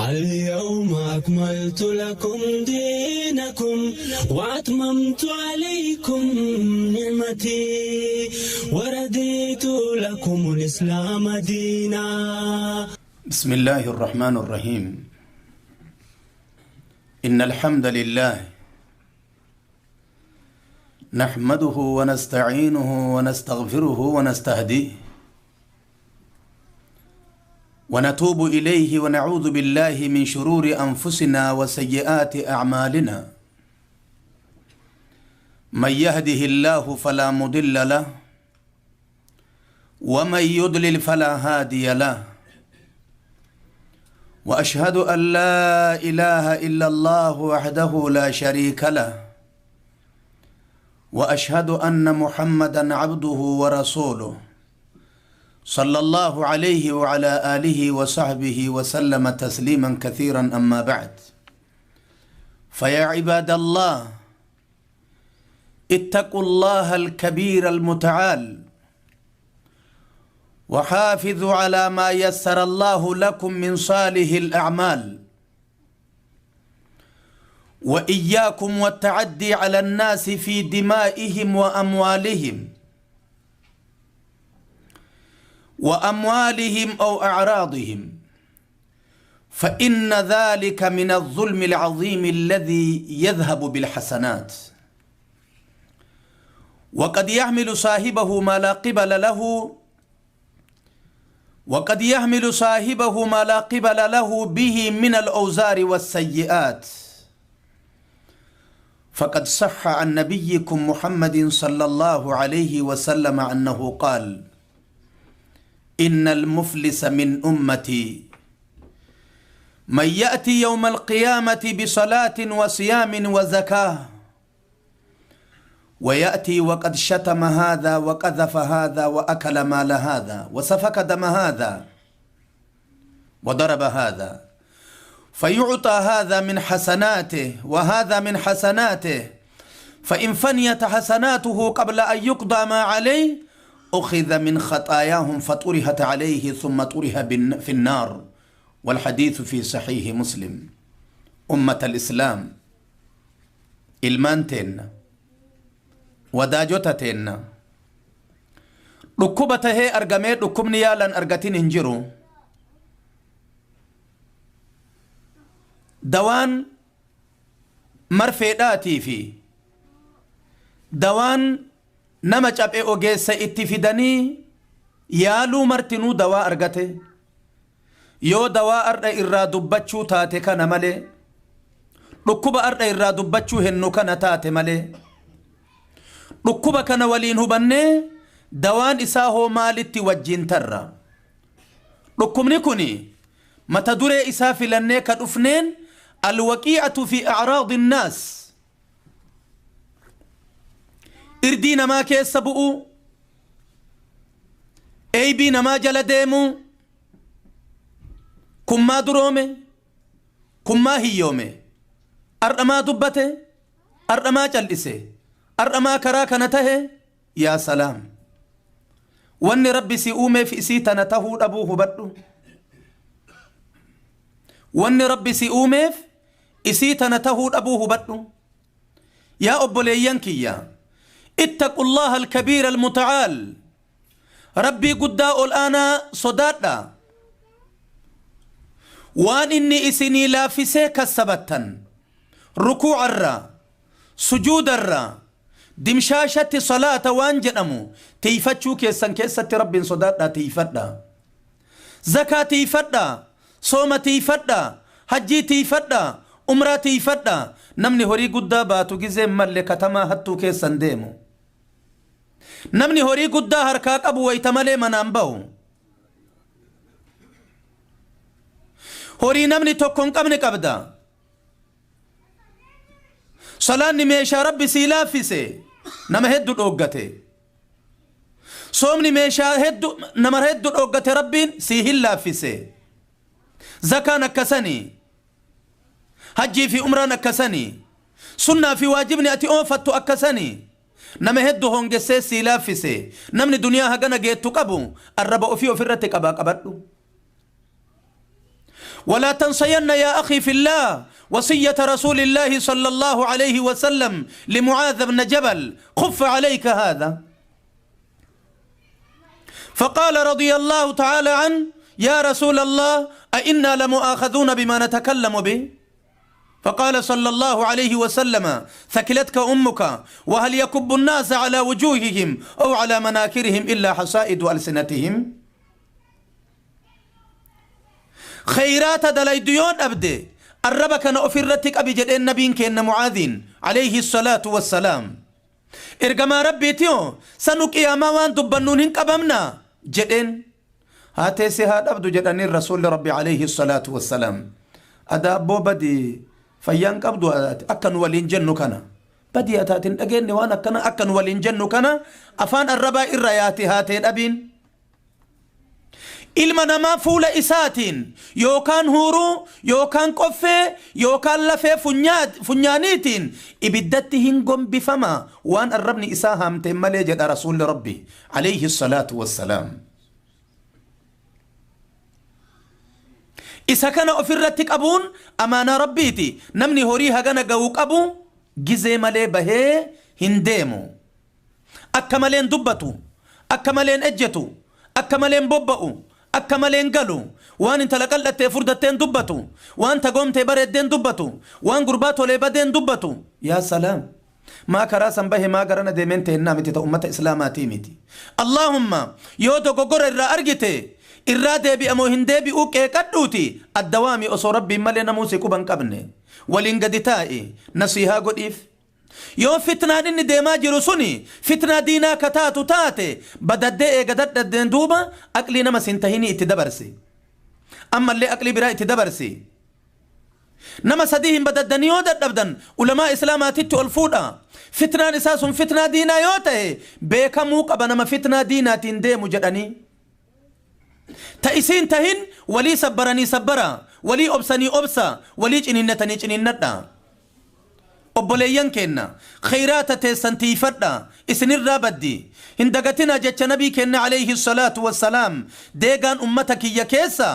اليوم أكملت لكم دينكم وأتممت عليكم نعمتي ورديت لكم الإسلام دينا. بسم الله الرحمن الرحيم. إن الحمد لله نحمده ونستعينه ونستغفره ونستهديه ونتوب إليه ونعوذ بالله من شرور أنفسنا وسيئات أعمالنا. من يهده الله فلا مضل له ومن يضلل فلا هادي له، وأشهد أن لا إله إلا الله وحده لا شريك له، وأشهد أن محمدا عبده ورسوله صلى الله عليه وعلى آله وصحبه وسلم تسليما كثيرا. أما بعد، فيا عباد الله، اتقوا الله الكبير المتعال، وحافظوا على ما يسر الله لكم من صالح الأعمال، وإياكم والتعدي على الناس في دمائهم وأموالهم أو أعراضهم، فإن ذلك من الظلم العظيم الذي يذهب بالحسنات، وقد يحمل صاحبه ما لا قبل له وقد يحمل صاحبه ما لا قبل له به من الأوزار والسيئات. فقد صح عن نبيكم محمد صلى الله عليه وسلم أنه قال: إن المفلس من أمتي من يأتي يوم القيامة بصلاة وصيام وزكاة، ويأتي وقد شتم هذا وقذف هذا وأكل مال هذا وسفك دم هذا وضرب هذا، فيعطى هذا من حسناته وهذا من حسناته، فإن فنيت حسناته قبل أن يقضى ما عليه أخذ من خطاياهم فطرحت عليه ثم طرح في النار. والحديث في صحيح مسلم. أمة الإسلام، ilmaan teenna, wadaajota teenna, dhukkuba tahee argamee dhukkubni yaalan argatin hin jiru. Dawaan marfeedhaatii fi dawaan nama caphee ogeessa itti fidanii yaaluu martinuu dawaa argate. Yoo dawaa ardha irraa dubbachuu taate kana malee, dhukkuba ardha irraa dubbachuu hennu kana taate malee, dhukkuba kana waliin hubannee dawaan isaa hoo maalitti wajjin tarra? Dhukkubni kuni mata duree isaa filannee ka dhufneen alwaqiicatu fi acraadi innaas, irdii namaa keessa bu'uu, eeybii namaa jala deemuu, kummaa duroome, kummaa hiyyoome, ardhamaa dubbate, ardhamaa cal'ise, ardhamaa karaa kana tahe. Yaa salaam, wanni Rabbi si uumeef isii tana tahuu dhabuu hubadhu. Wanni Rabbi si uumeef isii tana tahuu dhabuu hubadhu. Yaa obboleeyyan kiyya, اتقوا الله الكبير المتعال، rabbii guddaa ol aanaa sodaadha. Waan inni isinii laaffisee kassabattan rukuucarraa, sujuudarraa, dimshaashatti salaata waan jedhamu tiifachuu keessan keessatti Rabbiin sodaadhaa, tiifadha. Zakaa tiifadha, sooma tiifadha, hajjii tiifadha, umraa tiifadha. Namni horii guddaa baatu gizeen malle katamaa hattuu keessan deemu. Namni horii guddaa harkaa qabu wayita malee manaan bahu. Horii namni tokko hin qabne qabda. Salaanni meeshaa Rabbi sii laaffise nama hedduu dhooggate. Soomni meeshaa hedduu nama hedduu dhooggate Rabbiin sii hin laaffise. Zakaan akkasanii, hajjii fi umraan akkasanii, sunnaa fi waajibni ati oonfattu akkasanii nama hedduu hongessee sii laaffise. Namni duniyaa hagana geettu qabu arraba ofii ofirratti qabaa qabadhu. ولا تنسين يا أخي في الله وصية رسول الله صلى الله عليه وسلم لمعاذ بن جبل: خف عليك هذا. فقال رضي الله تعالى عنه: يا رسول الله، أئنا لمؤاخذون بما نتكلم به؟ فقال صلى الله عليه وسلم: ثكلتك أمك، وهل يكب الناس على وجوههم أو على مناكرهم إلا حصائد ألسنتهم؟ خيرات دليديون أبدي الرب كان أفرتك أبي جد النبي كأن معاذين عليه الصلاة والسلام. إرجما ربي تيو سنك يا موان دبنون قبمنا جدين هاتي سهاد أبدو جدني الرسول ربي عليه الصلاة والسلام. أدا أبو بدي فيان قبدو أكن ولين جنو كنا بدي أتاتين أجن وانا كنا أكن ولين جنو كنا أفان الربا إرياتي هاتين أبين ilma namaa fuula isaatiin yookaan huuruu yookaan qoffee yookaan lafee funyaaniitiin ibiddatti hin gombifama waan arrabni isaa haamteen malee jedha rasuulli rabbi alayhi salaatu wassalaam. Isa kana ofirratti qabuun amaanaa rabbiiti. Namni horii hagana ga'uu qabu gizee malee bahee hin deemu. Akka maleen dubbatu, akka maleen ejjetu, akka maleen bobba'u, akka maleen galu, waan intala qal'attee furdatteen dubbatu, waan tagoomtee bareeddeen dubbatu, waan gurbaa tolee badeen dubbatu. Yaa salaam, maa karaa san bahe maa garana deemeen teennaa miti ta ummata islaamaatii miti. Allaahumma yoo dogoggora irraa argite irraa deebi'amoo hin deebi'uu qeeqadhuuti addawaami osoo rabbiin malee namuu si quban qabne waliin gadi taa'i nasiihaa godhiif. Yoo fitnaan inni deemaa jiru suni fitnaa diinaa ka taatu taate badaddee eega dadhabdeen duuba aqlii nama sin tahinii itti dabarsi. Ammallee aqlii biraa itti dabarsi. Nama sadii hin badaddanii yoo dadhabdan ulamaa islaamaatitti ol fuudha. Fitnaan isaa sun fitnaa diinaa yoo ta'e beekamuu qaba nama fitnaa diinaatiin deemu jedhanii. Ta isiin tahin walii sabbaranii sabbara, walii obsanii obsa, walii ciniinnatanii ciniinnadha. Obboleeyyan keenna khayraata teessan tiifadha isinirraa baddi hin dagatina jecha nabii keenna alayhi salaatu wassalaam. Deegaan ummata kiyya keessa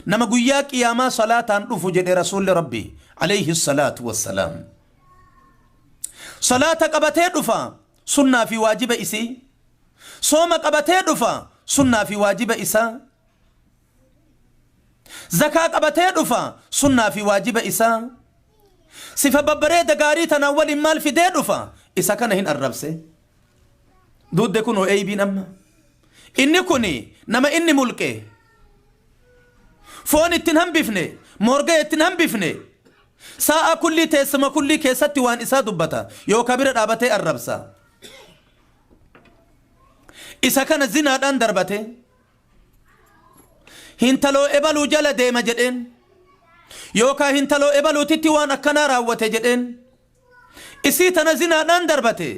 nama guyyaa qiyaamaa salaataan dhufu jedhe rasuulli rabbi alayhi salaatu wassalaam. Salaata qabatee dhufa sunnaa fi waajiba isii, sooma qabatee dhufa sunnaa fi waajiba isaa, zakaa qabatee dhufa sunnaa fi waajiba isaa, sifa babbareeda gaarii tanaan waliin maal fidee dhufa isa kana hin arrabse. Duudde kunoo eeybiin amma inni kuni nama inni mulqe foon ittiin hambifne morga ittiin hambifne sa'a kullii teessuma kullii keessatti waan isaa dubbata yookaan bira dhaabatee arrabsa. Isa kana zinaadhaan darbate hintaloo ebaluu jala deema jedheen yookaan hintaloo ebaluutitti waan akkanaa raawwate jedheen isii tana zinaadhaan darbate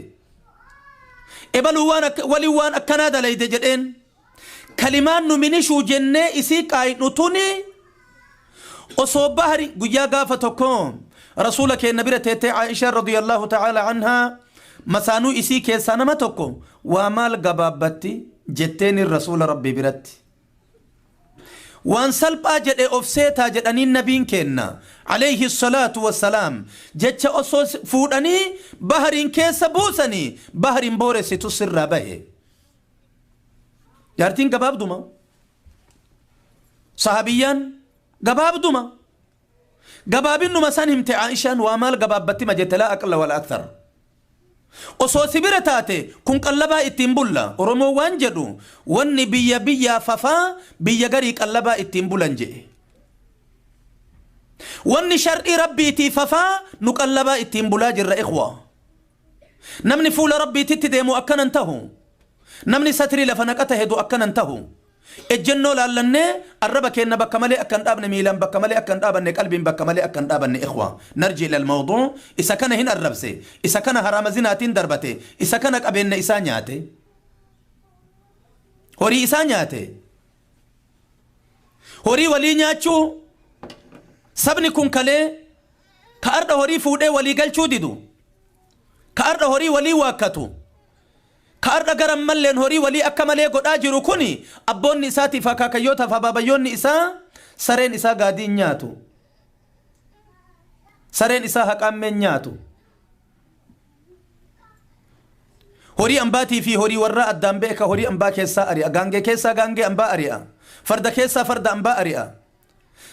ebaluu waan waliin waan akkanaa dalayde jedheen kalimaan nu minishuu jennee isii qaayidhu tuni osoo bahari guyyaa gaafa tokko rasuula keenna bira teettee Aishaa radiyallahu ta'ala anhaa masaanuu isii keessaa nama tokko waa maal gabaabbatti jetteen rasuula rabbii biratti. Waan salphaa jedhe of seetaa jedhanii nabiin keenna alayhi salaatu wassalaam jecha osoo fuudhanii bahariin keessa buusanii bahariin booressitu sirraa bahe. Jaartiin gabaabduma, sahabiyyaan gabaabduma, gabaabinuma san himte Aishaan waa maal gabaabbatti ma jette laa aqalla wala akthar. Osoo si bira taate kun qallabaa ittiin bulla. Oromoo waan jedhu wanni biyya biyyaa fafaa biyya garii qallabaa ittiin bulan jedhe. Wanni shar'ii rabbiitii fafaa nu qallabaa ittiin bulaa jirra ikhwa. Namni fuula rabbiititti deemu akkanan tahu. Namni satrii lafa naqata hedu akkanan tahu. Ejjennoo laallannee arraba keenna bakka malee akka hin dhaabne, miilaan bakka malee akka hin dhaabanne, qalbiin bakka malee akka hin dhaabanne ikhwa. Narji ila almawduu. Isa kana hin arrabse, isa kana haraama zinaatiin darbate, isa kana qabeenya isaa nyaate, horii isaa nyaate, horii walii nyaachuu sabni kun kalee ka arda horii fuudhee walii galchuu didu, ka arda horii walii waakkatu, ka arda garan malleen horii walii akka malee godhaa jiru kuni abboonni isaatiif akaakayyootaaf abaabayyoonni isaa Sareen isaa gaadii hin nyaatu. Sareen isaa haqaammee hin nyaatu. Horii ambaatii fi horii warraa addaan beeka. Horii ambaa keessaa ari'a. Gaangee keessaa gaangee ambaa ari'a. Farda keessaa farda ambaa ari'a.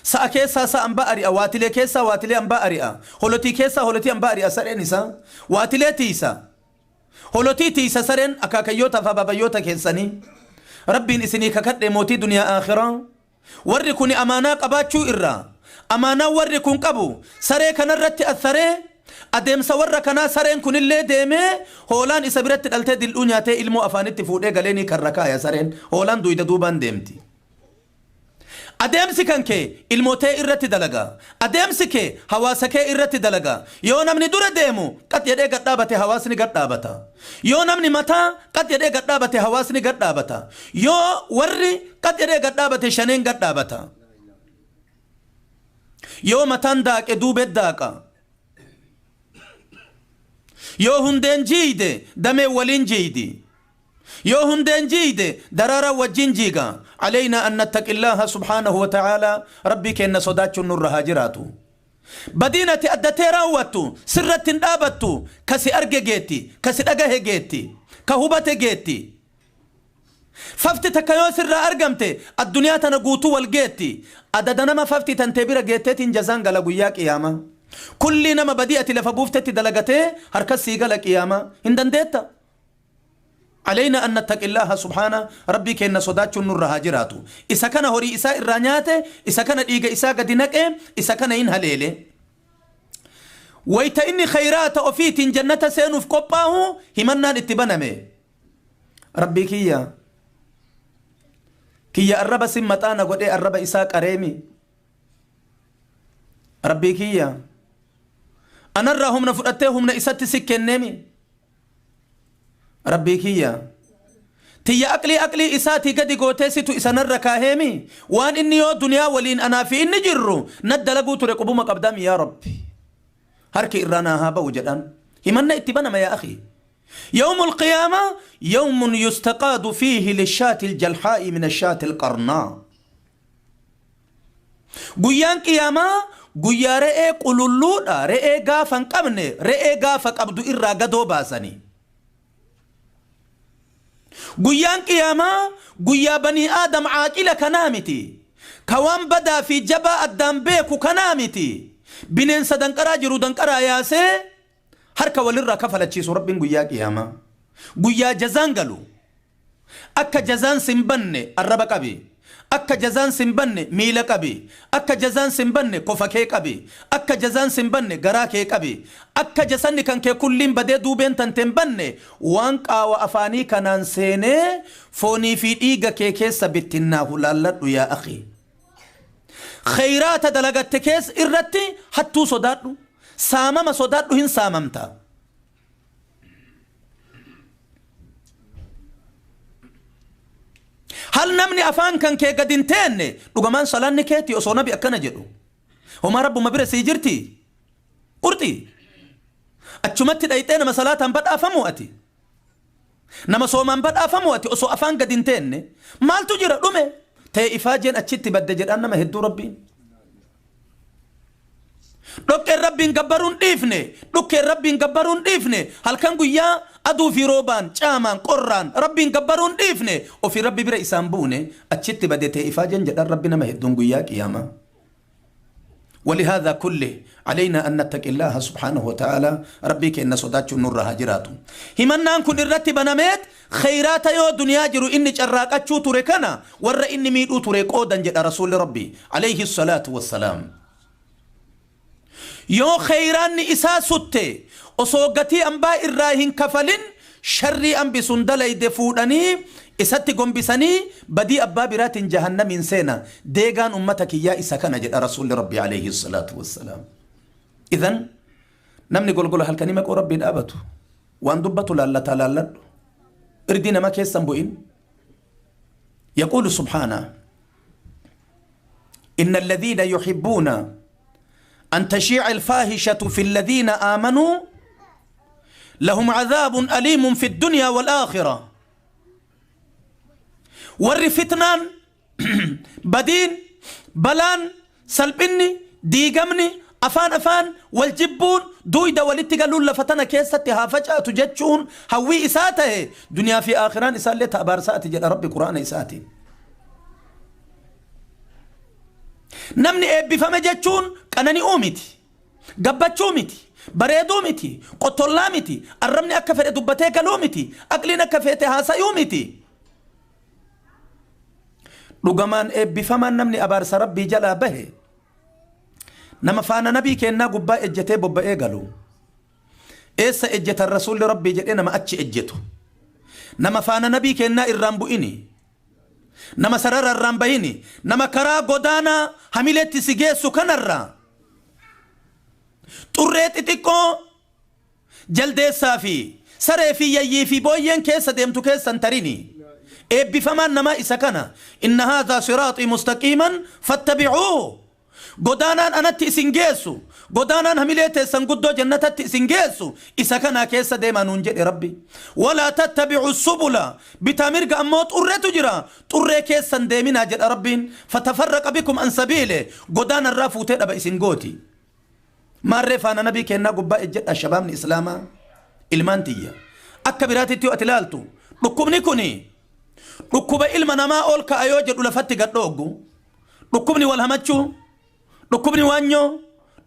Sa'a keessaa sa'a ambaa ari'a. Waatilee keessaa waatilee ambaa ari'a. Holotii keessaa holotii ambaa ari'a sareen isaa. Waatilee tiisa. Holotii tiisa sareen akaakayyoota fi abaabayyoota keessanii. Rabbiin isinii kakadhe mootii duniyaa aakhiraa. Warri kun amaanaa qabaachuu irraa amaanaa warri kun qabu saree kanarratti atharee adeemsa warra kanaa sareen kunillee deemee hoolaan isa biratti dhaltee dildhuu nyaatee ilmoo afaanitti fuudhee galee ni karra kaaya sareen hoolaan duyda duubaan deemti. Adeemsi kan kee ilmootee irratti dalaga. Adeemsi kee hawaasa kee irratti dalaga. Yoo namni dura deemu qat jedhee gad dhaabate hawaasni gad dhaabata. Yoo namni mataa qat jedhee gad dhaabate hawaasni gad dhaabata. Yoo warri qat jedhee gad dhaabate shaneen gad dhaabata. Yoo mataan daaqe duubee daaqa. Yoo hundeen jiide damee waliin jiidi. Yoo hundeen jiide daraaraan wajjin jiiga. Aleynaa an nattaqillaaha subhaanahu wa ta'aalaa Rabbii keenna sodaachuun nurra haa jiraatu. Badiin ati addatee raawwattu sirratti hin dhaabattu ka si arge geetti, ka si dhagahe geetti, ka hubate geetti. Fafti takka yoo sirraa argamte addunyaa tana guutuu wal geetti. Adada nama fafti tantee bira geetteetiin jazaan gala guyyaa qiyaamaa. Kullii nama badii ati lafa buuftetti dalagatee harkas sii gala qiyaamaa. Hin dandeetta. Aleynaa an nattaqillaaha subhaana Rabbii keenna sodaachuun nurra haa jiraatu. Isa kana horii isaa irraa nyaate, isa kana dhiiga isaa gadi naqe, isa kana hin haleele. Wayta inni khayraata ofiitiin jannata seenuuf qophaahu himannaan itti baname. Rabbii kiyya kiyya arraba sin maxaana godhee arraba isaa qareemi. Rabbii kiyya anarraa humna fudhattee humna isatti si kenneemi. Rabbii kiyya tiyya aqlii aqlii isaatii gadi gootee situ isa narra kaaheemi waan inni yoo duniyaa waliin anaa fi inni jirru na dalaguu ture qubuma qabdaami yaa Rabbi harki irraa naa haa ba'u jedhaan himanna itti banama yaa akhi. يوم القيامة يوم يستقاد فيه للشاة الجلحاء من الشاة القرناء. Guyyaan qiyaamaa guyyaa re'ee qululluudha, re'ee gaafa hin qabne, re'ee gaafa qabdu irraa gadoo baasanii. Guyyaan qiyaamaa guyyaa banii aadam caaqila kanaa miti. Ka waan badaa fi jabaa addaan beeku kanaa miti. Bineensa danqaraa jiru danqaraa yaasee harka walirraa kafalachiisu Rabbiin guyyaa qiyaamaa. Guyyaa jazaan galu. Akka jazaan sin banne arraba qabi. Akka jazaan sin banne miila qabi. Akka jazaan sin banne kofa kee qabi. Akka jazaan sin banne garaa kee qabi. Akka jasanni kan kee kulliin badee duubeen tante hin banne waan qaawa afaanii kanaan seenee foonii fi dhiiga kee keessa bittinnaahu laalladhu yaa akhi. Kheyraata dalagatte keessa irratti hattuu sodaadhu. Saamama sodaadhu hin saamamta. Hal namni afaan kan kee gad hin teenne dhugamaan salaanni keetii osoo nabi akkana jedhu. Homaa rabbuma bira sii jirti. Qurxii. Achumatti dhayxee nama salaataan badhaafamu ati. Nama soomaan badhaafamu ati osoo afaan gad hin teenne. Maaltu jira dhume. Tee ifaajeen achitti badde jedhaan nama hedduu rabbiin. Dhoqqeen Rabbiin gabbaruun dhiifne, dhukkeen Rabbiin gabbaruun dhiifne, halkan guyyaa aduu fi roobaan, caamaan, qorraan Rabbiin gabbaruun dhiifne, ofii Rabbi bira isaan buune, achitti bade tee ifaajeen jedhaan Rabbi nama hedduun guyyaa qiyaamaa. ولهذا كله علينا أن نتقي الله سبحانه وتعالى ربي كإن صداتشو نور هاجراتو همنان كن الرتب نميت خيرات يو دنيا جرو إني جراقاتشو تركنا ور إني ميدو ترك أودن جد رسول ربي عليه الصلاة والسلام. Yoo kheyraanni isaa sutte osoo gatii ambaa irraa hin kafalin sharrii ambi sun dalayde fuudhanii isatti gombisanii badii abbaa biraatiin jahannamiin seena. Deegaan ummata kiyyaa isa kana jedha rasuulli rabbi alayhi salaatu wassalaam. Idan namni golgola halkanii maqoo rabbii dhaabatu waan dubbatu laallataa laalladhu irdii nama keessan bu'in. يقول سبحانه إن الذين يحبون أن تشيع الفاحشة في الذين آمنوا لهم عذاب أليم في الدنيا والآخرة. ور فتنان بدين Balaan, salphinni, diigamni, afaan afaan wal jibbuun, duuyda walitti galuun lafa tana keessatti haa facaatu jechuun hawwii isaa ta'e, duniyaa fi aakhiraan isaallee ta abaarsaati jedha Rabbi Quraana isaatiin. Namni eebbifame jechuun qanani'uu miti, gabbachuu miti, bareeduu miti, qottollaa miti, arrabni akka fedhe dubbatee galuu miti, aqliin akka feete haasayuu miti. Dhugamaan eebbifamaan namni abaarsa Rabbii jalaa bahe nama faana nabii kennaa gubbaa ejjetee bobba'ee galu. Eessa ejjetan Rasuulli Rabbii jedhee nama achi ejjetu. Nama faana nabii kennaa irraan bu'ini. Nama sarara irraan bahini. Nama karaa godaanaa hamileetti si geessu kanarraa xurree xixiqqoo jaldeessaa fi saree fi yayyii fi booyyeen keessa deemtu keessan tarini. Eebbifamaan namaa isa kana. Inna haadhaa siraaxii mustaqiiman fattabi'uu. Godaanaan anatti isin geessu, godaanaan hamilee teessan guddoo jannatatti isin geessu isa kanaa keessa deemaa nuun jedhe Rabbi. Walaa tattabi'u subula, bitaa mirga ammoo xurreetu jira, xurree keessan deeminaa jedha Rabbiin. Fatafarraqa bikum an sabiile, godaanarraa fuutee dhaba isin gooti. Maarree faana nabii kennaa gubbaa ejjedha shabaabni islaamaa, ilmaan tiyya. Akka biraatitti yoo ati ilaaltu dhukkubni kuni dhukkuba ilma namaa ol ka'a yoo jedhu lafatti gad dhooggu. Dhukkubni wal hamachuu, dhukkubni waanyoo,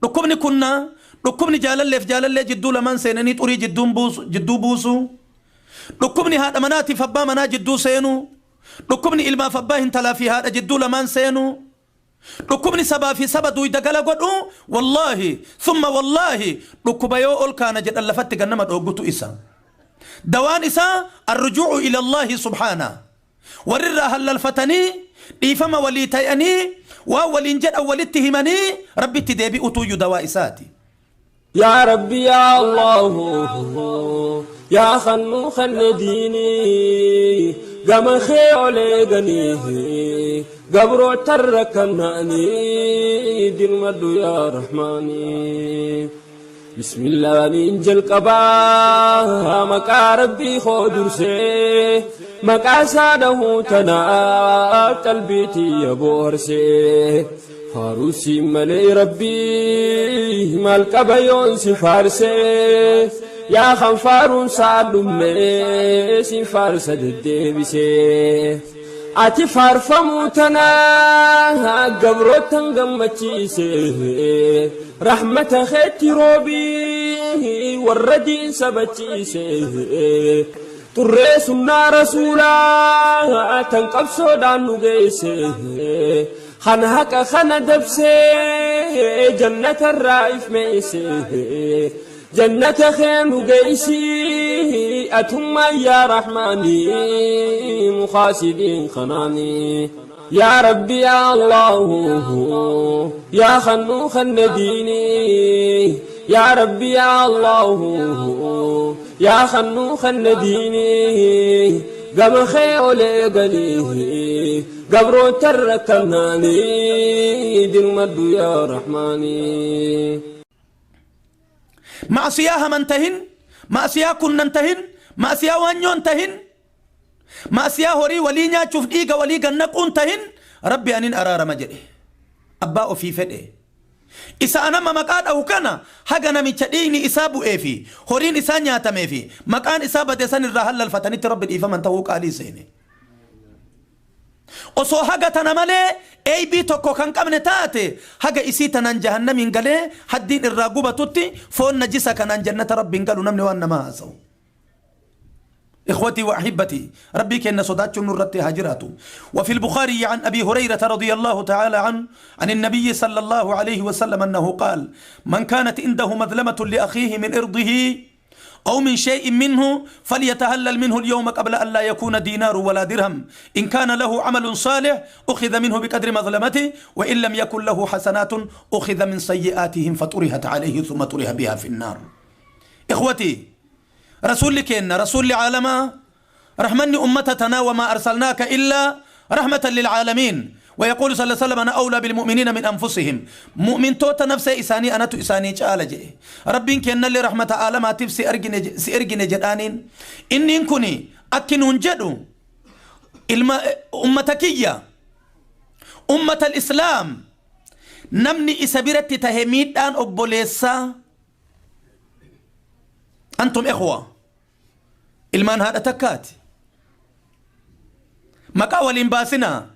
dhukkubni kunnaa, dhukkubni jaalalleef jaalallee jidduu lamaan seenanii xurii jidduu buusu, dhukkubni haadha manaatiif abbaa manaa jidduu seenuu, dhukkubni ilmaaf abbaa hintalaa fi haadha jidduu lamaan seenuu, dhukkubni sabaa fi saba duuyda gala godhu, wallaahi thumma wallaahi dhukkuba yoo ol kaana jedhan lafatti gannama dhooggutu isa. Dawaan isaa arrujuucu ila Allaahi subhaana. Warrirraa hallalfatanii dhiifama walii ta'anii waan waliin jedhan walitti himanii Rabbitti deebi'utuyyuu dawaa isaati. يا ربي يا الله يا خنو خن ديني قم خيولي غني قبرو تركناني دين مدو يا رحماني. بسم الله ننجل قبا مكا ربي خودرسي مكا ساده تنا قلبيتي يا بورسي فاروسي ملي ربي مالك بيون سفارسي يا خنفارون سالمي سفارس الدبسي ati faarfamuu tanaa gabrootan gammachiise rahmata keetti roobii warra diin sabachiise xurree sunnaa rasuulaa tan qabsoodhaan nu geesse kana haqa kana dabsee jannatarraa ifmeesse جنة خير قيسي أتما يا رحماني مخاسدين خناني. يا ربي يا الله يا خنو خن ديني يا ربي يا الله يا خنو خن ديني قم خير لقليه قبر تركناني دين مد يا رحماني. معصية همنتهن، معصية كننتهن، معصية وانيونتهن، معصية هوري ولي نشوف إيجا ولي جنكونتهن. ربي أنين أرار مجري أبا في فده إذا أنا ما مكان أو كنا حاجة نمشيني إسابو إفي هورين إسانيا تمفي مكان إسابة دسان الرحل الفتنة ربي إفا من توك علي سيني. Osoo haga tana malee eeybii tokko kan qabne taate haga isii tanaan jahannamiin galee haddiin irraa gubatutti foon najisa kanaan jannata Rabbiin galu namni waan nama haasa'u. إخوتي وأحبتي ربي كأن صداتش نرتي هاجراته. وفي البخاري عن أبي هريرة رضي الله تعالى عنه عن النبي صلى الله عليه وسلم أنه قال من كانت عنده مظلمة لأخيه من إرضه أو من شيء منه فليتهلل منه اليوم قبل أن لا يكون دينار ولا درهم. إن كان له عمل صالح أخذ منه بقدر مظلمته وإن لم يكن له حسنات أخذ من سيئاتهم فطرحت عليه ثم طرح بها في النار. إخوتي رسول كنا رسول العالم رحمني أمتنا وما أرسلناك إلا رحمة للعالمين. ويقول صلى الله عليه وسلم أنا أولى بالمؤمنين من أنفسهم. مؤمن توتا نفسه إساني أنا تو إساني جالجي ربين كنا اللي رحمة عالم تفسي أرجن جدانين إني كوني أكنون جدو أمتكية أمة الإسلام نمني إسابيرت تهميد أن أبوليسا أنتم إخوة ilmaan haadha takkaati maqaa waliin baasinaa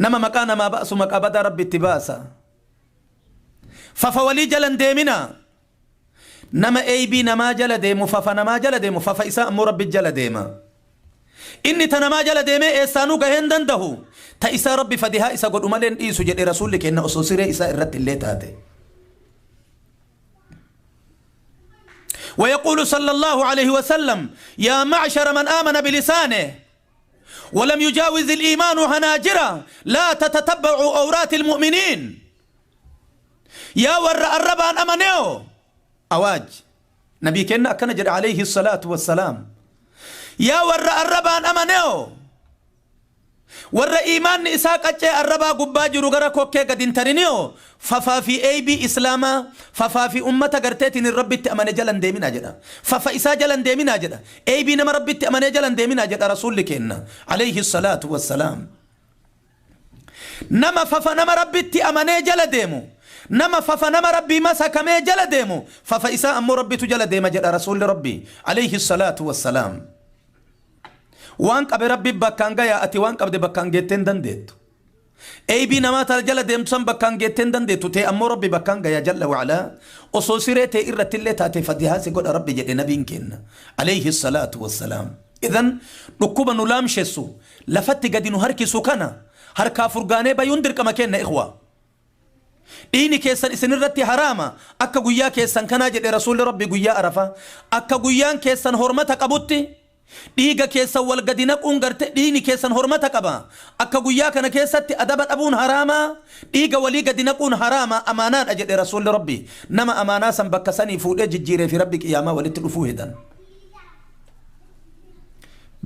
nama maqaa namaa baasu maqaa badaa rabbi itti baasa fafa walii jalan deeminaa nama eeybii namaa jala deemu fafa namaa jala deemu fafa isaa ammoo rabbi jala deema inni ta namaa jala deemee eessaanuu gahee hin dandahu ta isaa rabbi fadihaa isa godhu malee hin dhiisu jedhe rasuulli kenna osoo siree isaa irratti illee taate. ويقول صلى الله عليه وسلم يا معشر من آمن بلسانه ولم يجاوز الإيمان هناجره لا تتتبعوا أورات المؤمنين يا ور الربان أمنيو أواج نبي كنا أكنجر عليه الصلاة والسلام يا ور الربان أمنيو ور إيمان إساق أجي الربا قباجر غرا كوكي قد انترنيو ففا في أي بي إسلاما ففا في أمة قرتين الرب تأمن جلن ديمنا جدا ففا إسا جلن ديمنا جدا أي بي نما رب تأمن جلن ديمنا جدا رسول لكنا عليه الصلاة والسلام نما ففا نما رب تأمن جل ديمو نما ففا نما ربي مسا كمي جل ديمو ففا إسا أمو ربي تجل ديما جدا رسول ربي عليه الصلاة والسلام وان قبل ربي بكانغا يا أتي وان قبل بكانغا تندن ديتو أي بي نما ترجل ديمتسن بكانغا تندن ديتو تي أمو ربي بكانغا يا جل وعلا أصوصيري تي إرت اللي تاتي فديها سيقول ربي جل نبي كن عليه الصلاة والسلام. إذن نكوبا نلام شسو لفت قد نهركي سكنا هركا فرقاني بيندر كما كنا إخوة ديني كيسان إسنرتي حراما أكا قويا كيسان كنا جل رسول ربي قويا عرفا أكا قويان كيسان هرمتك أبوتي dhiiga keessa wal gadi naquun garte dhiini keessan hormata qaba akka guyyaa kana keessatti adaba dhabuun haraama dhiiga walii gadi naquun haraama amaanaadha jedhe rasuulli rabbi nama amaanaa san bakka sanii fuudhee jijjiiree fi rabbi qiyaamaa walitti dhufuu hedan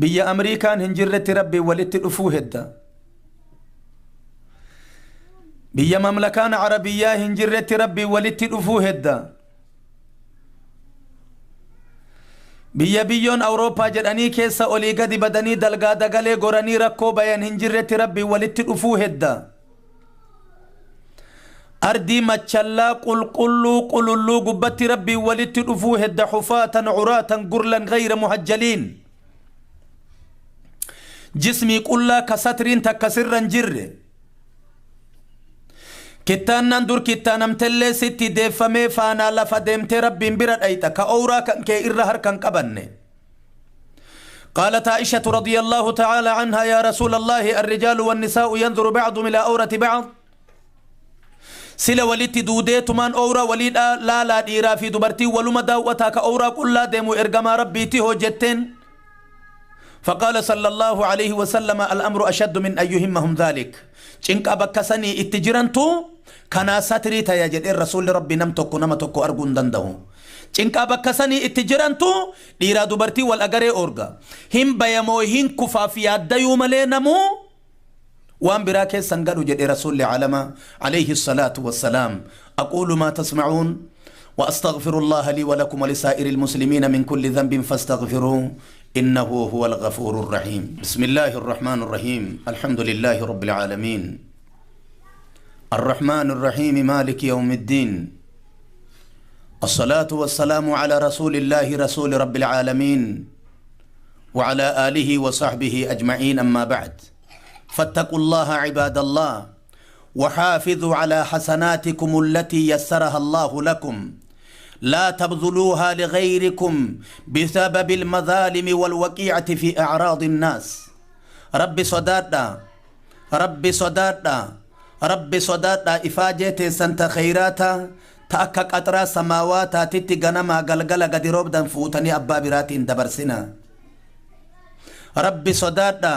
biyya amriikaan hin jirretti rabbi walitti dhufuu hedda biyya mamlakaan arabiyyaa hin jirretti rabbi walitti dhufuu hedda biyya biyyoon awurooppaa jedhanii keessa olii gadi badanii dalgaa dagalee goranii rakkoo bayan hin jirretti rabbi walitti dhufuu hedda ardii machallaa qulqulluu qululluu gubbatti rabbi walitti dhufuu hedda xufaatan curaatan gurlan gayra muhajjaliin jismii qullaa ka satriin takka sirra hin jirre kittaannan dur kittaanamtellee sitti deeffamee faanaa lafa deemtee rabbiin bira dhayxa ka owraa kan kee irra harkan qabanne. قالت عائشة رضي الله تعالى عنها يا رسول الله الرجال والنساء ينظر بعضهم إلى أورة بعض سلا وليتي دوديت من أورا وليد لا لا ديرا في دبرتي ولما داوتا كأورا كل ديمو إرجما ربي تيهو جتين. فقال صلى الله عليه وسلم الأمر أشد من أن يهمهم ذلك cinqa bakka sanii itti jirantu kanaa satrii taya jedhee rasuulli rabbi nam tokko nama tokko arguu hin danda'u. Cinqa bakka sanii itti jirantu dhiiraa dubartii wal agaree orga. Hin bayamoo hin kufaaf yaaddayuu malee namuu waan biraa keessan gadhu jedhee rasuulli alama alayhi salaatu wassalaam. أقول ما تسمعون وأستغفر الله لي ولكم ولسائر المسلمين من كل ذنب فاستغفروه إنه هو الغفور الرحيم. بسم الله الرحمن الرحيم. الحمد لله رب العالمين الرحمن الرحيم مالك يوم الدين الصلاة والسلام على رسول الله رسول رب العالمين وعلى آله وصحبه أجمعين. أما بعد، فاتقوا الله عباد الله وحافظوا على حسناتكم التي يسرها الله لكم، لا تبذلوها لغيركم بسبب المظالم والوقيعة في أعراض الناس. ربي صدادنا ربي صدادنا ربي صدادنا إفاجة سنت خيراتا تأكك أترى سماواتا تتي غنما غلغل غدي روبدا فوتني أبا براتين دبرسنا. ربي صدادنا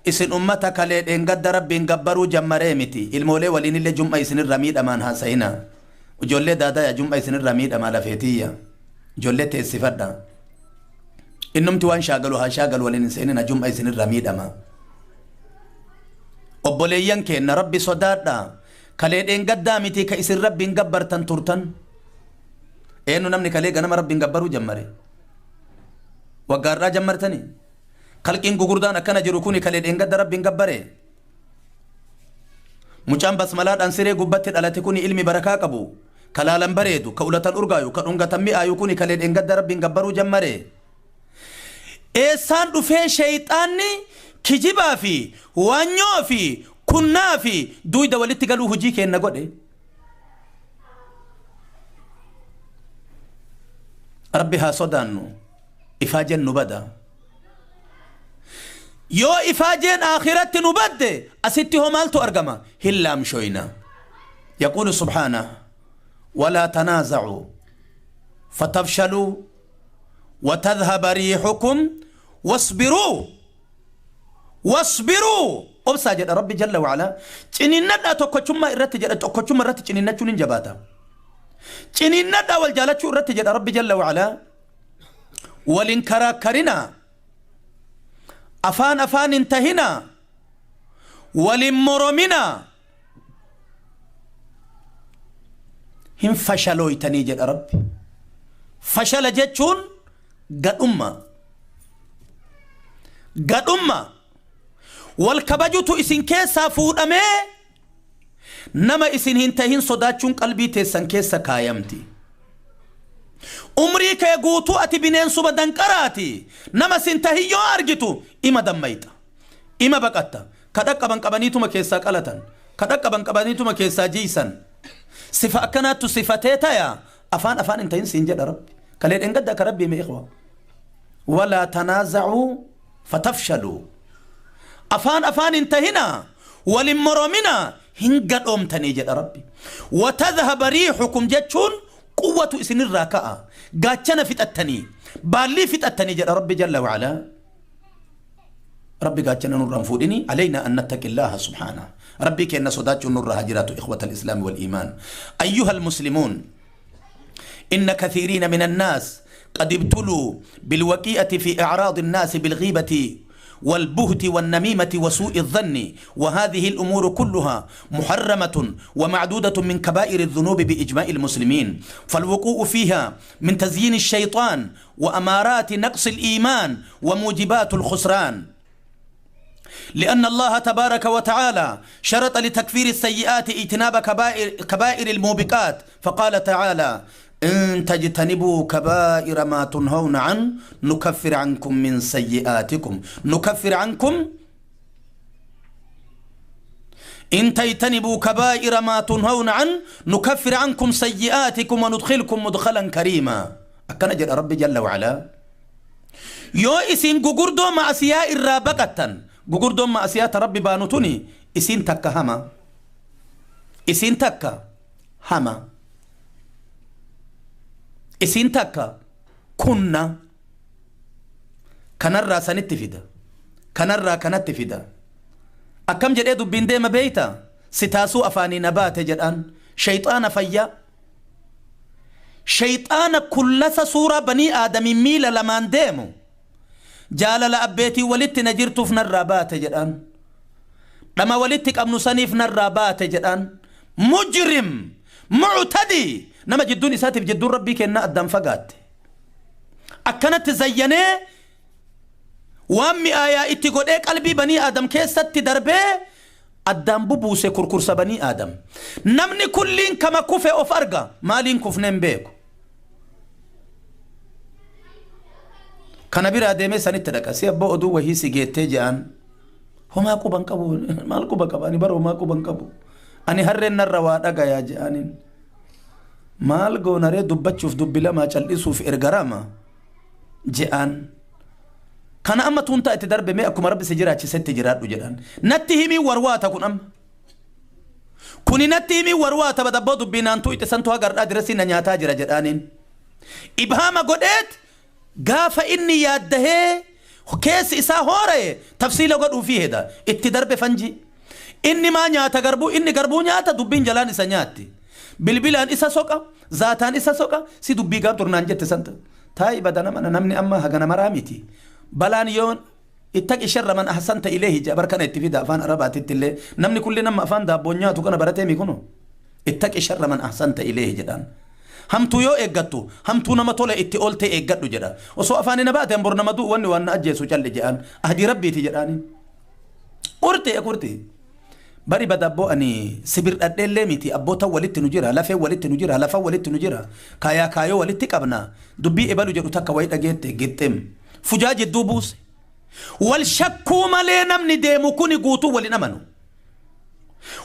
إسن أمتك لين إن قد ربي إن قبروا جمريمتي المولي ولين اللي جمع إسن الرميد أمان هاسينا ijoollee daadaa yaa jum'a isinirraa miidhamaa lafeetiyya ijoollee teessifadha innumti waan shaagalu haa shaagalu waliin hin seenina jum'a isinirraa miidhama obboleeyyan keenna rabbi sodaadha kalee dheengaddaa miti ka isin rabbiin gabbartan turtan eenyu namni kalee ganama rabbiin gabbaruu jammare waggaarraa jammartani kalqiin gugurdaan akkana jiru kuni kalee dheengadda rabbiin gabbare Mucaan basmalaadhaan siree gubbatti dhalate kuni ilmi barakaa qabu. Kalaalan bareedu, ka ulatan urgaayu, ka dhungatan mi'aayu kuni kalee dheengadda Rabbiin gabbaruu jammare. Eessaan dhufee shayxaanni kijibaa fi waanyoo fi kunnaa fi duuyda walitti galuu hojii kenna godhe. Rabbi haa sodaannu, ifaajeen nu bada. Yoo ifaajeen akhiratti nu badde asitti hoo maaltu argama? Hin laamshoyna. Yaquulu subhaanah ولا تنازعوا فتفشلوا وتذهب ريحكم واصبروا واصبروا. أبسا جد ربي جل وعلا چنيننا توكوچما إرت جد توكوچما إرت چنيننا چونين جباتا چنيننا والجالة إرت جد ربي جل وعلا ولنكرا كرنا أفان أفان انتهنا ولمرمنا هم فشلوا يتني جد ربي. فشل جتشون قد أمة قد أمة والكبجوتو إسن كيسا فود أمي نما إسن هنتهين صداتشون قلبي تيسن كيسا كايمتي عمري كيغوتو أتي بنين سبدن كراتي نما سنتهي يو أرجتو إما دميتا إما بقتا كدك أبن قبنيتو ما كيسا قلتن كدك أبن قبنيتو ما كيسا جيسن صفة أكنات صفتيتا يا أفان أفان انتهين سنجد ربي كلين انقدك ربي ما إخوة ولا تنازعوا فتفشلوا أفان أفان انتهينا ولمرمنا هنقد أمتني جد ربي وتذهب ريحكم جتشون قوة إسن الراكعة قاتشنا في التني بالي في التني جد ربي جل وعلا. ربي قاتشنا نور فودني علينا أن نتقي الله سبحانه. ربي كأن صدات نور هجرات إخوة الإسلام والإيمان. أيها المسلمون إن كثيرين من الناس قد ابتلوا بالوقيئة في إعراض الناس بالغيبة والبهت والنميمة وسوء الظن، وهذه الأمور كلها محرمة ومعدودة من كبائر الذنوب بإجماع المسلمين، فالوقوع فيها من تزيين الشيطان وأمارات نقص الإيمان وموجبات الخسران، لأن الله تبارك وتعالى شرط لتكفير السيئات اجتناب كبائر الموبقات، فقال تعالى إن تجتنبوا كبائر ما تنهون عنه نكفر عنكم من سيئاتكم نكفر عنكم إن تجتنبوا كبائر ما تنهون عنه نكفر عنكم سيئاتكم وندخلكم مدخلا كريما. أكن جل ربي جل وعلا يو إسين غغردو مع سياء الرابقة غغردو مع سياء ربي بانوتوني إسين تكا هما إسين تكا هما إسين تكا كنا كنرى سنتفيدا كنرى كنتفيدا أكم جد إدو بين ديما بيتا ستاسو أفاني نبات جدان شيطان فيا شيطان كل سورة بني آدم ميل لمن ديمو جال لأبيتي ولدت نجرت في الرابات جدان لما ولدتك أبن سنيف الرابات جدان مجرم معتدي نما جدوني ساتف جدون ربي كنا أدام فقات أكنت زينة وامي آيا اتقود ايك قلبي بني آدم كيست دربي أدام ببوسي كركرس بني آدم نمني كلين كما كوفي أوف أرقى مالين كفنين بيكو كان بيرا ديمي سنت دكا سي أبو أدو وهي سيجيتي جان هما كوبان كابو مال كوبا كابو أني برو ما كوبان كابو أني هرين نروا دقا يا جانين maal goonaree dubbachuuf dubbi lamaa cal'isuuf ergarama je'an kana amma tuuntaa itti darbe mee akkuma rabbi si jiraachisetti jiraadhu jedhan natti himii warwaata kun amma kuni natti himii warwaata badabboo dubbii naantuu itti santu hagardhaa dirasii na nyaataa jira jedhaaniin ibhaama godheet gaafa inni yaaddahee keessi isaa hoora'e tafsiila godhuufii heda itti darbe fanji inni maa nyaata garbuu inni garbuu nyaata dubbiin jalaan isa nyaatti bilbilaan isa soqa zaataan isa soqa si dubbii gaaf turnaan jette santa taa'i badana mana namni amma hagana maraa miti balaan yoon ittaqi sharra man ahsanta ilayhi jabar kana itti fida afaan arabaatitti illee namni kulli nama afaan daabboon nyaatu kana baratee mi kuno ittaqi sharra man ahsanta ilayhi jedhaan hamtuu yoo eeggattu hamtuu nama tola itti oolte eeggadhu jedha osoo afaan ina baate bor nama du'u wanni waan na ajjeesu calli jedhaan ahdii rabbiiti jedhaani qurti qurti Bari bada abboo ani sibir dhadheellee miti, abboota walitti nu jira, lafee walitti nu jira, lafa walitti nu jira, kaayaa kaayoo walitti qabna. Dubbii ebalu jedhu takka wayi dhageette gixxem fujaa jidduu buuse. Wal shakkuu malee namni deemu kuni guutuu walin amanu.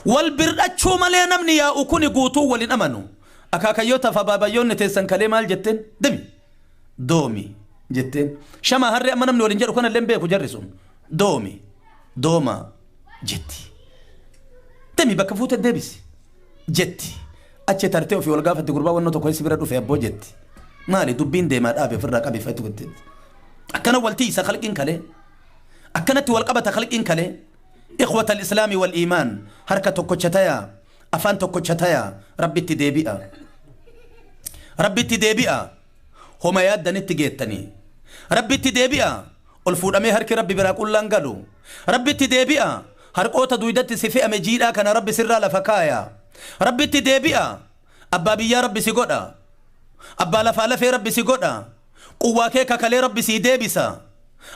Wal birdhachuu malee namni yaa'u kuni guutuu walin amanu. Akaakayyoota fi abaabayyoonni teessan kalee maal jetteen? Demi doomi jetteen. Shama harree amma namni waliin jedhu kanallee hin beeku jarri sun. Doomi dooma jetti. Demi bakka fuute deebisi jetti. Achi tartee ofii wal gaafatti, gurbaa wannoo tokko si bira dhufe abboo jetti. Maali dubbiin deemaa dhaabe ofirraa qabe feetu jetteetti. Akkana waltii isa khalqiin kalee, akkanatti wal qabata khalqiin kalee. Ikhwata al-islaami wal iimaan, harka tokkocha tayaa, afaan tokkocha tayaa, rabbitti deebi'a. Rabbitti deebi'a. Homa yaaddanitti geettanii. Rabbitti deebi'a. Ol fuudhamee harki rabbi biraa qullaan galu. Rabbitti deebi'a. Harqoota duydatti si fe'ame jiidhaa kana rabbi sirraa lafa kaaya. Rabbitti deebi'a. Abbaa biyyaa rabbi si godha. Abbaa lafaa lafee rabbi si godha. Quwwaa kee kakalee rabbi sii deebisa.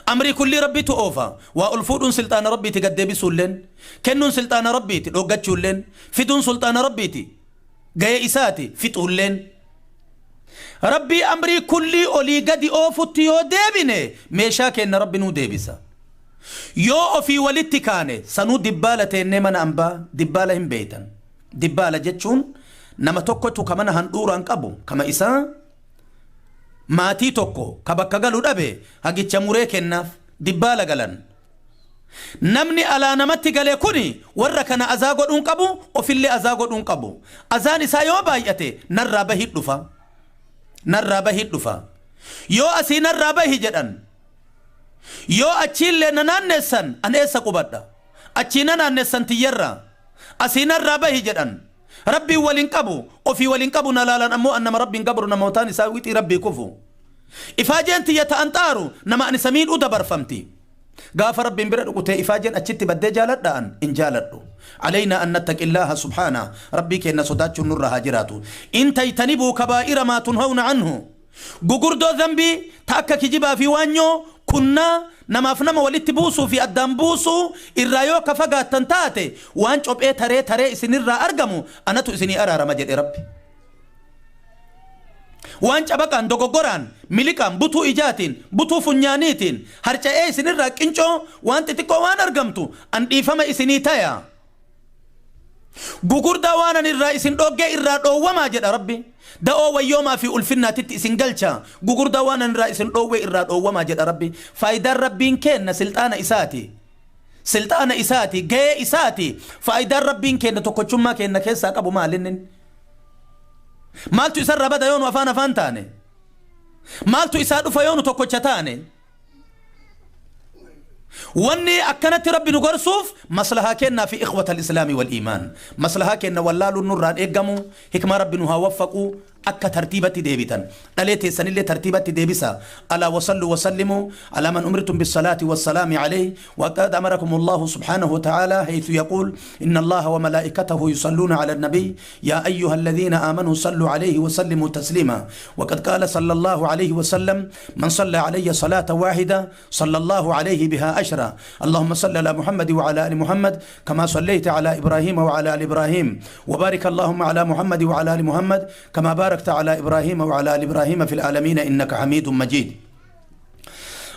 Amrii kullii rabbitu oofa. Waa ol fuudhuun silxaana rabbiiti, gad deebisuulleen. Kennuun silxaana rabbiiti, dhoggachuulleen. Fiduun sulxaana rabbiiti. Ga'ee isaati, fixuulleen. Rabbii amrii kullii olii gadi oofutti yoo deebine meeshaa kenna rabbi nuu deebisa. Yoo ofii walitti kaane sanuu dibbaala teennee mana ambaa dibbaala hin beeytan. Dibbaala jechuun nama tokkotu ka mana handhuuraan qabu kama isaa maatii tokko ka bakka galu dhabe hagicha muree kennaaf dibbaala galan. Namni alaa namatti gale kuni warra kana azaa godhuun qabu, ofillee azaa godhuun qabu. Azaan isaa yoo baay'ate narraa bahii dhufa. Narraa bahii dhufa. Yoo asii narraa bahi jedhan, yoo achiillee na naannessan an eessa qubadha? Achii na naannessan tiyyarraa. Asii narraa bahi jedhan. Rabbiin waliin qabu, ofii waliin qabu na laalan ammoo an nama rabbiin gabru namootaan isaa wixii rabbii kufu. Ifaajeen tiyya ta'an xaaru nama ani samiidhuu dabarfamti. Gaafa rabbiin bira dhuqutee ifaajeen achitti baddee jaaladha an hin jaaladhu. علينا أن نتقي الله سبحانه. Rabbii keenya sodaachuun nurra haa jiraatu. إن تجتنبوا كبائر ما تنهون عنه. Gugurdoo zambii ta akka kijibaa fi waanyoo kunnaa namaaf nama walitti buusuu fi addaan buusuu irraa yoo ka fagaattan taate waan cophee taree taree isinirraa argamu anatu isinii araarama jedhe rabbi. Waan cabaqaan, dogoggoraan, miliqaan, butuu ijaatiin, butuu funyaaniitiin harca'ee isinirraa qincoo waan xixiqqoo waan argamtu an dhiifama isinii taya. Gugurdaa waan an irraa isin dhoggee irraa dhoowwamaa jedha rabbi. Da'oo wayyoomaa fi ulfinnaatitti isin galcha. Gugurdaa waan an irraa isin dhoowwee irraa dhoowwamaa jedha rabbi. Faayidaan rabbiin kenna silxaana isaati. Silxaana isaati, ga'ee isaati. Faayidaan rabbiin kenna tokkochummaa kenna keessaa qabu maalinni? Maaltu isarraa bada yoo nu afaan afaan taane? Maaltu isaa dhufa yoo nu tokkocha taane? Wanni akkanatti rabbi nu gorsuuf maslahaa kennaa fi إخوة الإسلام والإيمان. Maslahaa kenna wallaaluun nurraan eeggamu. Hikmaa rabbi nu haa waffaqu. Akka tartiibatti deebitan. Dhalee teessanillee tartiibatti deebisa. ألا وصلوا وسلموا على من أمرتم بالصلاة والسلام عليه. وقد أمركم الله سبحانه وتعالى حيث يقول إن الله وملائكته يصلون على النبي يا أيها الذين آمنوا صلوا عليه وسلموا تسليما. وقد قال صلى الله عليه وسلم من صلى علي صلاة واحدة صلى الله عليه بها عشرا. اللهم صل على محمد وعلى آل محمد كما صليت على إبراهيم وعلى آل إبراهيم، وبارك اللهم على محمد وعلى آل محمد كما باركت على إبراهيم وعلى آل إبراهيم في العالمين إنك حميد مجيد.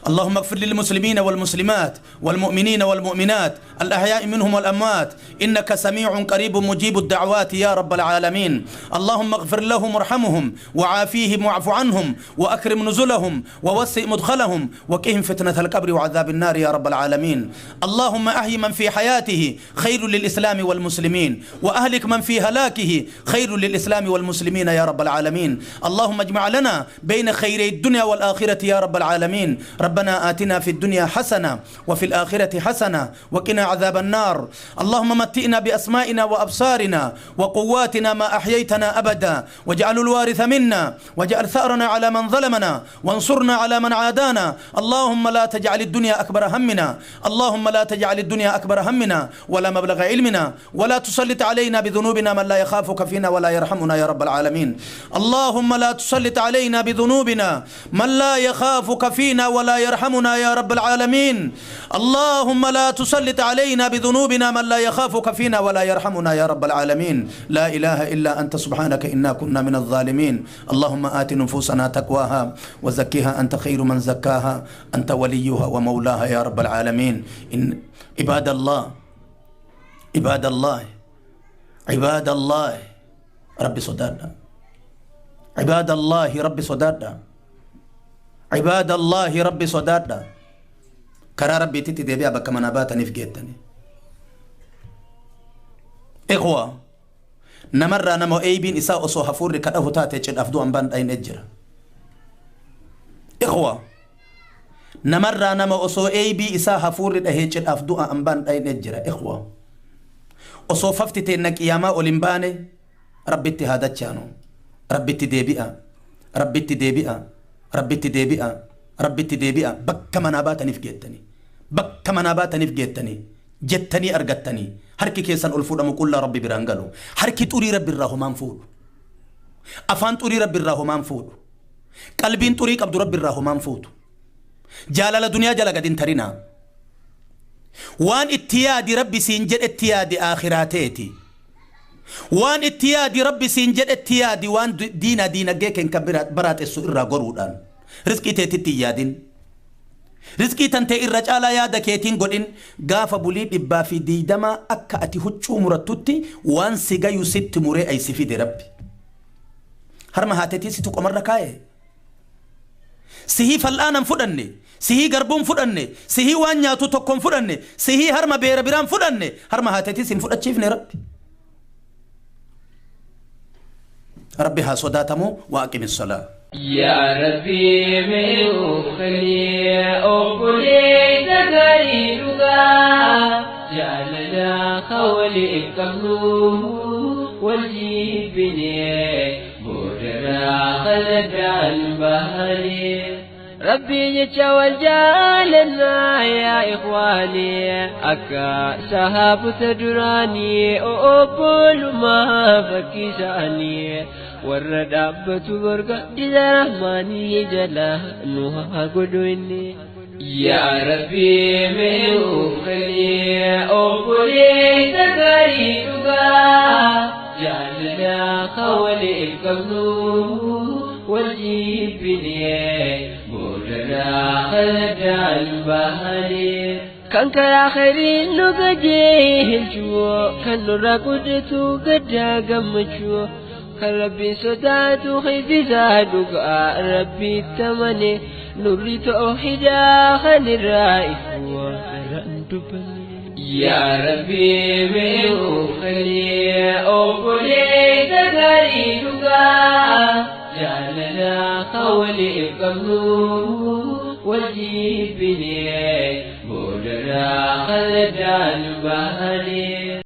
اللهم اغفر للمسلمين والمسلمات والمؤمنين والمؤمنات الأحياء منهم والأموات إنك سميع قريب مجيب الدعوات يا رب العالمين. اللهم اغفر لهم وارحمهم وعافيهم واعف عنهم وأكرم نزلهم ووسع مدخلهم وقهم فتنة القبر وعذاب النار يا رب العالمين. اللهم أحي من في حياته خير للإسلام والمسلمين وأهلك من في هلاكه خير للإسلام والمسلمين يا رب العالمين. اللهم اجمع لنا بين خيري الدنيا والآخرة يا رب العالمين. ربنا آتنا في الدنيا حسنة وفي الآخرة حسنة وقنا عذاب النار. اللهم متئنا بأسمائنا وأبصارنا وقواتنا ما أحييتنا أبدا، واجعل الوارث منا، واجعل ثأرنا على من ظلمنا، وانصرنا على من عادانا. اللهم لا تجعل الدنيا أكبر همنا، اللهم لا تجعل الدنيا أكبر همنا ولا مبلغ علمنا، ولا تسلط علينا بذنوبنا من لا يخافك فينا ولا يرحمنا يا رب العالمين. اللهم لا تسلط علينا بذنوبنا من لا يخافك فينا ولا يرحمنا يا رب العالمين. اللهم لا تسلط علينا بذنوبنا من لا يخافك فينا ولا يرحمنا يا رب العالمين. لا إله إلا أنت سبحانك إنا كنا من الظالمين. اللهم آت نفوسنا تقواها وزكها أنت خير من زكاها أنت وليها ومولاها يا رب العالمين. إن عباد الله، عباد الله، عباد الله، ربي صدادنا. عباد الله ربي صدادنا. عباد الله ربي صدادنا. كرا ربي تتي ديبيا بك منابات نفجيتني. إخوة نمر نمو أيبين إساء أصو حفور كأه تاتي جد أفدو أنبان أين أجر. إخوة نمر نمو أصو أيبي إساء حفور كأه جد أفدو أنبان أين أجر. إخوة أصو ففتي إنك ياما أولمباني ربي اتهادات شانو. ربي تديبئة، ربي تديبئة، ربي تديبئة، ربي تديبئة. بك منابات نفجتني، بك منابات نفجتني، جتني أرجتني. هركي كيسان ألفود أم كل ربي برانجلو. هركي توري ربي الرحمن فود. أفان توري ربي الرحمن فود. قلبين توري عبد ربي الرحمن فود. جلال الدنيا جل قدين ترينا. وان اتيادي ربي سينجد اتيادي آخراتي. وان اتيادي ربي سينجد اتيادي وان دينا دينا جيكن كبرات برات السؤال قرودان. رزقي تيتي يادين. رزقي تنتي الرجال يا دكيتين قولين قاف بولي ببا في ديدما أكا أتي هتشو مرتوتي وان سيغا يست مري أي سفيد ربي. هرما هاتتي ستوك أمر ركاي. سهي فالآن فدني، سهي غربون فدني، سهي وان ياتو توكم فدني، سهي هرما بير بيران فدني، هرما هاتتي سين فدتشيفني ربي. ربي ها صداتمو وأقم الصلاة. يا ربي من خلي أقولي تغريبا جعلنا خولي قبله والجيبني بودرا خلد البهري. ربي يتشوى جالنا يا إخواني أكا سهاب تدراني أقول ما فكيساني ورد أبت برقة إذا رحماني جلا نوها قدويني. يا ربي من خلي أقولي تغريبا جعلنا خولي قبله والجيبني بودنا خلد البهري. كان كآخرين نقجيه الجوع كان نراقدتو قد قمتشو كان ربي صداتو خيزي زادوك ربي التمني نوري توحيدا خل الرائف يا ربي من خلي أقولي تغريبا جعلنا خولي قبله والجيبني بودنا خلد البهري.